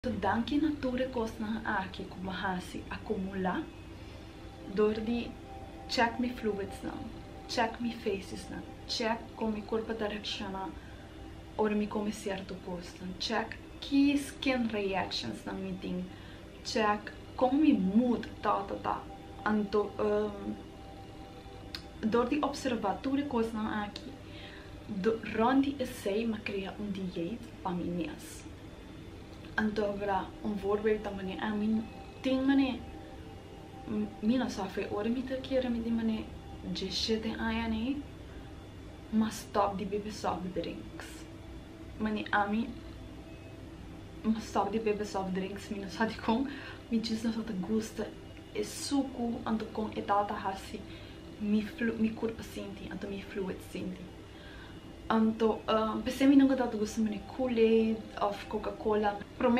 Danki na tur e kosnan aki ku mi a hasi akumulá dor di check mi fluids nan, check mi feces nan, check kon mi kurpa ta reakshoná ora mi kome sierto kosnan, check ki skin reactions nan mi tin, check kon mi mood ta ta ta. Anto dor di observá tur e kosnan aki, rònt di esei mi a krea un dieet pa mi mes. Anto bra un voorbeeld ta mane ami tin mane mi no sa fe ora mi ta kere mi tin mane 17 aña nei m'a stop di bebe soft drinks. Mane ami m'a stop di bebe soft drinks, mi no sa dikon, mi just no sa ta gusta e suku, anto kon e tabata hasi mi kurpa sinti, anto mi fluid sinti. Anto p'esei mi nunka tabata gusta mane Kool-Aid òf Coca-Cola. Promé.